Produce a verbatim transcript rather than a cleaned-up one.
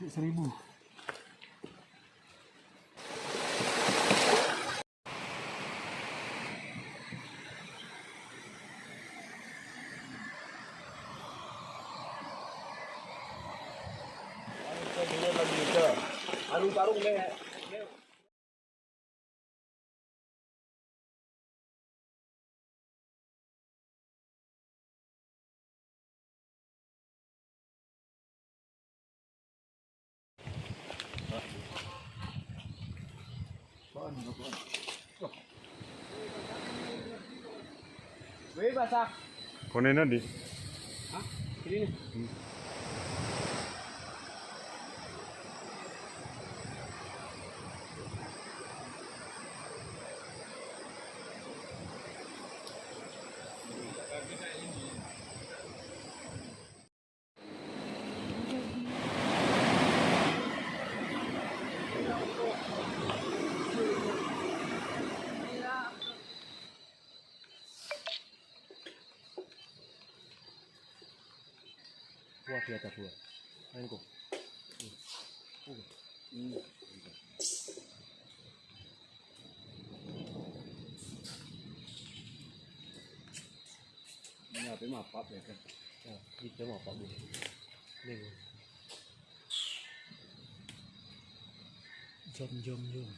Seribu. Konena di. Wah, di atas dua. Main kok. Hmm. Hmm. Ini apa mah pap ya kan? Ya, itu mah pap dulu. Nih. Jom, jom, jom.